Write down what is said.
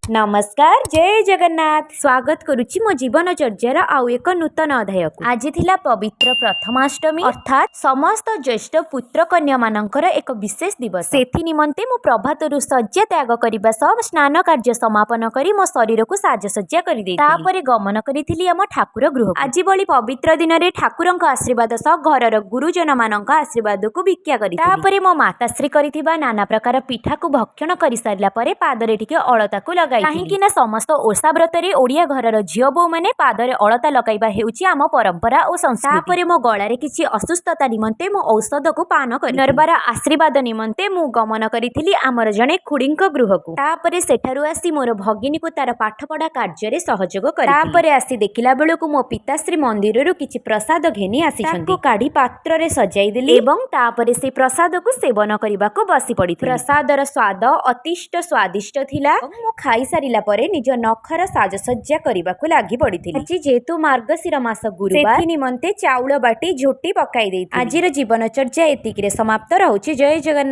ନମସ୍କାର, ଜୟ ଜଗନ୍ନାଥ। ସ୍ୱାଗତ କରୁଛି ମୋ ଜୀବନଚର୍ଯ୍ୟାର ଆଉ ଏକ ନୂତନ ଅଧ୍ୟାୟକୁ। ଆଜି ଥିଲା ପବିତ୍ର ପ୍ରଥମାଷ୍ଟମୀ, ଅର୍ଥାତ୍ ସମସ୍ତ ଜ୍ୟେଷ୍ଠ ପୁତ୍ର କନ୍ୟାମାନଙ୍କର ଏକ ବିଶେଷ ଦିବସ। ସେଥି ନିମନ୍ତେ ମୁଁ ପ୍ରଭାତରୁ ଶଯ୍ୟା ତ୍ୟାଗ କରିବା ସହ ସ୍ନାନ କାର୍ଯ୍ୟ ସମାପନ କରି ମୋ ଶରୀରକୁ ସାଜସଜ୍ଜା କରିଦେଇ ତାପରେ ଗମନ କରିଥିଲି ଆମ ଠାକୁର ଗୃହ। ଆଜି ଭଳି ପବିତ୍ର ଦିନରେ ଠାକୁରଙ୍କ ଆଶୀର୍ବାଦ ସହ ଘରର ଗୁରୁଜନମାନଙ୍କ ଆଶୀର୍ବାଦକୁ ଭିକ୍ଷା କରି ତାପରେ ମୋ ମାତାଶ୍ରୀ କରିଥିବା ନାନା ପ୍ରକାର ପିଠାକୁ ଭକ୍ଷଣ କରିସାରିଲା ପରେ ପାଦରେ ଟିକେ ଅଳତାକୁ ଲଗାଇ, କାହିଁକି ନା ସମସ୍ତ ଓଷା ବ୍ରତରେ ଓଡ଼ିଆ ଘରର ଝିଅ ବୋହୂମାନେ ପାଦରେ ଅଳତା ଲଗାଇବା ହେଉଛି ଆମ ପରମ୍ପରା ଓ ସଂସ୍କୃତି। ତାପରେ ମୋ ଗଳାରେ କିଛି ଅସୁସ୍ଥତା ନିମନ୍ତେ ମୁଁ ଔଷଧକୁ ପାନ କରି ପୁନର୍ବାର ଆଶୀର୍ବାଦ ନିମନ୍ତେ ମୁଁ ଗମନ କରିଥିଲି ଆମର ଜଣେ ଖୁଡ଼ିଙ୍କ ଗୃହକୁ। ତାପରେ ସେଠାରୁ ଆସି ମୋର ଭଗିନୀକୁ ତାର ପାଠପଢା କାର୍ଯ୍ୟରେ ସହଯୋଗ କରି ତାପରେ ଆସି ଦେଖିଲା ବେଳକୁ ମୋ ପିତାଶ୍ରୀ ମନ୍ଦିରରୁ କିଛି ପ୍ରସାଦ ଘେନି ଆସିଛନ୍ତି। ତାକୁ କାଢି ପାତ୍ରରେ ସଜାଇ ଦେଲି ଏବଂ ତାପରେ ସେ ପ୍ରସାଦକୁ ସେବନ କରିବାକୁ ବସି ପଡ଼ିଥିଲି। ପ୍ରସାଦର ସ୍ୱାଦ ଅତିଷ୍ଟ ସ୍ୱାଦିଷ୍ଟ ଥିଲା ଏବଂ ମୁଁ ଖାଇସାରିଲା ପରେ ନିଜ ନଖର ସାଜସଜ୍ଜା କରିବାକୁ ଲାଗି ପଡ଼ିଥିଲି। ଆଜି ଯେହେତୁ ମାର୍ଗଶିର ମାସ ଗୁରୁବାର, ସେଥି ନିମନ୍ତେ ଚାଉଳ ବାଟି ଝୋଟି ପକାଇ ଦେଇଥିଲି। ଆଜିର ଜୀବନଚର୍ଯ୍ୟା ଏତିକିରେ ସମାପ୍ତ ରହୁଛି। ଜୟ ଜଗନ୍ନାଥ।